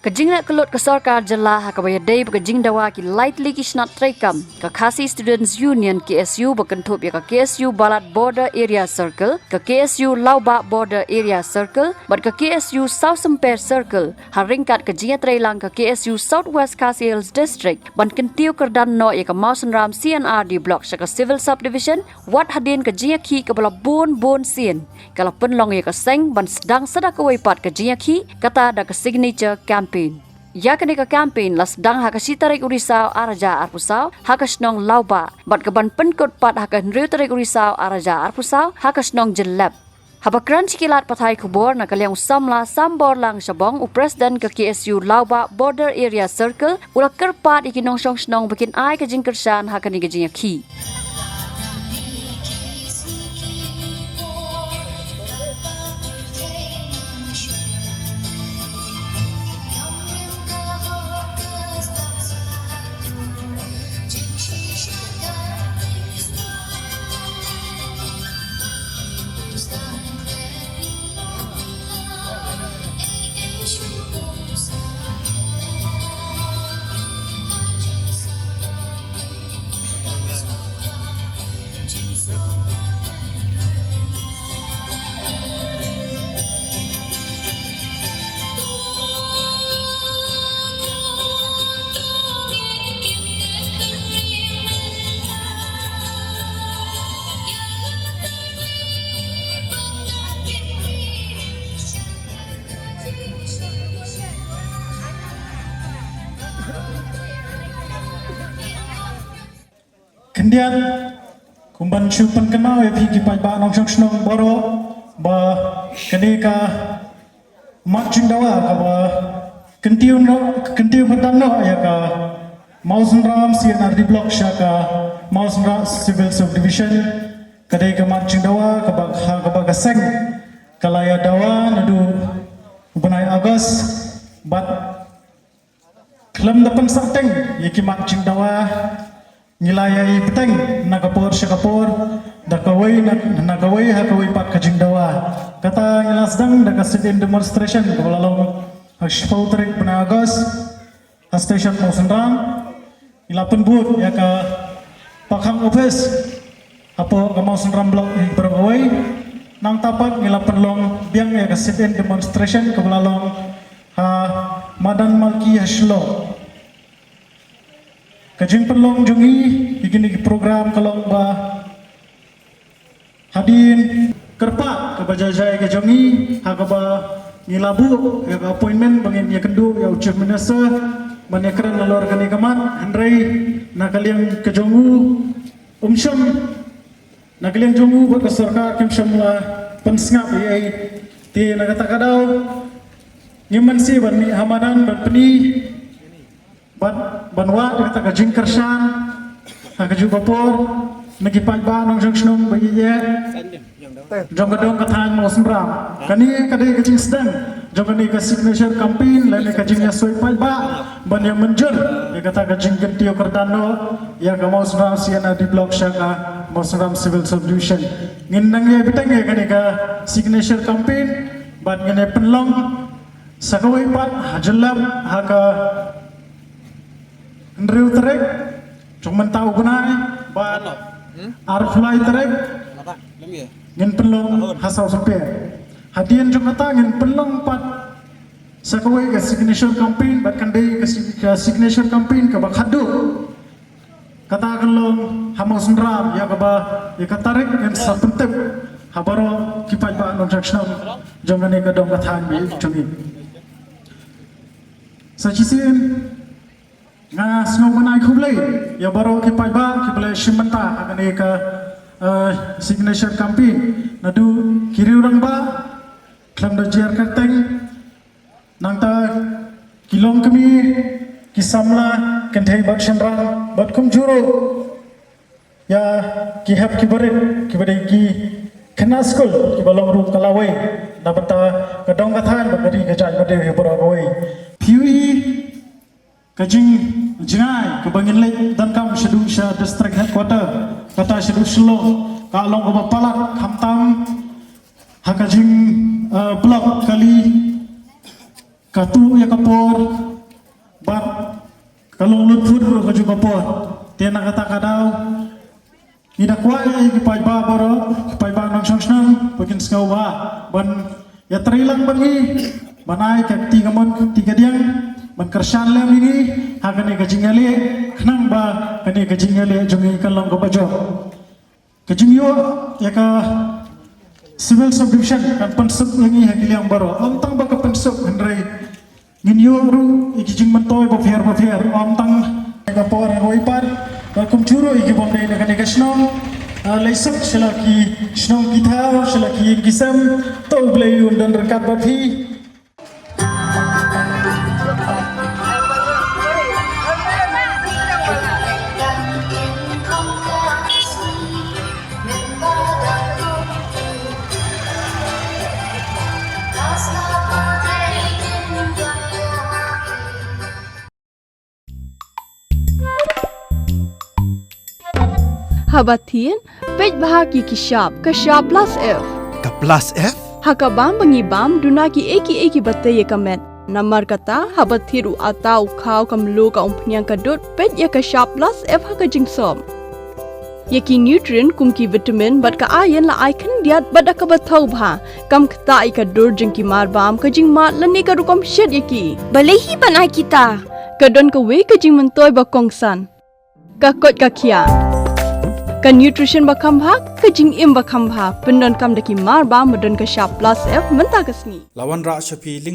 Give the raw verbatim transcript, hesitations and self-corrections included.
Ka jingleh kyllut ka sorkar jylla ha kaba ïadei bad ka jingdawa ki lai tylli ki shnat treikam, ka Khasi Students Union, K S U, ba kynthup ïa ka K S U Balat Border Area Circle, ka K S U Lawbah Border Area Circle bad ka K S U Sawsymper Circle, ha ryngkat ka jingïatreilang ka K S U South West Khasi Hills District, ban kyntiew kyrdan noh ïa ka Mawsynram C and R D Block sha ka Civil Subdivision, wat hadien ka jingïakhih kaba la bun bun sien, ka la pynlong ïa ka seng ban sdang sa da kawei pat ka jingïakhih, kata da ka Signature Campaign. Ïa kane ka campaign la sdang ha ka shi tarik u Risaw ar hajar arphew saw ha ka shnong Lawbah, bad ka ban pynkut pat ha ka hynriew tarik u Risaw ar hajar arphew saw ha ka shnong Jyllep. Haba kren sha ki lad pathai khubor na ka liang u samla Samborlang Shabong, u President ka K S U Lawbah Border Area Circle, u la kyrpad ïa ki nongshong shnong ba kin ai ka jingkyrshan ha kane ka jingïakhih. Khyndiat, kumban shu pynkynmaw ïa phi ki paidbah nongshong shnong baroh ba kane ka mat jingdawa kaba kyntiew noh, kyntiew kyrdan noh ïa ka Mawsynram C and R D Block sha ka Mawsynram Civil Subdivision, ka dei ka mat jingdawa kaba, ha kaba ka seng ka la ïa dawa naduh u bnai August, bad khlem da pynsahteng ïa ki mat jingdawa, ngi la ïa bteng na ka por sha ka por, da kawei na, na kawei ha kawei pat ka jingdawa. Kata ngi la sdang da ka sit-in demonstration kaba la long ha shiphew tarik bnai August ha station Mawsynram. Ngi la pynbud ïa ka pakhang office hapoh ka Mawsynram Block hi baroh kawei. Nangta pat ngi la pynlong biang ïa ka sit-in demonstration kaba la long ha madan Malki ha Shillong. Ka jingpynlong jong ngi ïa kine ki program ka long ba hadien kyrpad kaba jai jai ka jong ngi ha kaba ngi la buh ïa ka appointment ba ngin ïakynduh ïa u Chief Minister ban ïakren halor kane ka mat, hynrei na ka liang ka jong u um shym, na ka liang jong u bad ka sorkar kim shym la pynsngap ïa ei. Te na kata ka daw ngim mynsiem ban mih ha madan ban pyni ban, ban wad ïa kata ka jingkyrshan ha kajuh ka por na ki paidbah nongshong shnong ba ïeit jong ka dong ka thaiñ Mawsynram. Kane ka dei ka jingsdang jong kane ka signature campaign lane ka jingïasoi paidbah ban ïa mynjur ïa kata ka jingkyntiew kyrdan noh ïa ka Mawsynram C and R D Block sha ka Mawsynram Civil Subdivision. Ngin nang ïa bteng ïa kane ka signature campaign bad ngin ïa pynlong sa kawei pat ha Jyllep ha ka hynriew tarik jong mynta u bnai, bad arphew lai tarik ngin pynlong ha Sawsymper. Hadien jong kata ngin pynlong pat sa kawei ka signature campaign, bad kan dei ka si-, ka signature campaign kaba khatduh. Kata kan long ha Mawsynram, ïa kaba, ïa ka tarik ngin sa pyntip ha baroh ki paidbah nongshong shnong jong kane ka dong ka thaiñ ba ïeit jong ngi. Sa shisien nga sngew ban ai khublei ïa baroh ki paidbah kiba la shim bynta ha kane ka, eh, signature campaign, naduh ki riew rangbah khlem da jer kyrteng, nangta ki longkmie, ki samla, kynthei bad shynrang, bad kumjuh ruh ïa ki hep ki barit kiba dei ki khynnah skul kiba long ruh ka lawei na bynta ka dong ka thaiñ bad ka ri ka jaid bad ïa baroh kawei. Phi ïohi ka jingjngai kaba ngin leit donkam shaduh sha district headquarter, kata shaduh Shillong, ka long kaba palat khamtam ha ka jing, eh, block kali Ka tuh ïa ka por bad ka long lut phut ruh ka jong ka por. Te na kata ka daw ngi da kwah ïa ki paidbah baroh, ki paidbah nongshong shnong ba kin sngewbha ban ïatrei lang bad ngi ban ai ka kti kamon kti kadiang ban kyrshan lem ïa ngi ha kane ka jingïaleh khnang ba kane ka jingïaleh jong ngi kan long kaba jop. Ka jingïoh ïa ka Civil Subdivision kan pynsuk ïa ngi ha ki liang baroh. Ym tang ba ka pynsuk hynrei ngin ïoh ruh ïa ki jingmyntoi bapher bapher. Ym tang ïa ka por ha kawei pat bad kumjuh ruh ïa ki bym dei na kane ka shnong. Ah, lei suk sha la ki shnong ki thaw, sha la ki ïing ki sem. To U Blei un don ryngkat bad phi. Haba thied, peit bha ki ki shap, ka shap plus F. Ka plus F? Ha ka bam ba ngi bam, duna ki ei ki ei kiba tei ïa ka met. Namar kata, haba thied u atta, u khaw, ka mluh, ka umphniang, ka dud, peit ïa ka shap plus F ha ka jingsop. Ïa ki nutrient kum ki vitamin bad ka iron la ai khyndiat bad da kaba thaw bha. Kam ktah ïa ka dur jong ki mar bam, ka jingmad lane ka rukom shet ïa ki. Balei hi ban ai kita? Ka don kawei ka jingmyntoi ba kongsan. Ka koit ka khiah. Ka nutrition ba kham bha, ka jingim ba kham bha. Pyndonkam da ki mar bam ba don ka shap plus F mynta ka sngi. La wanrah sha phi link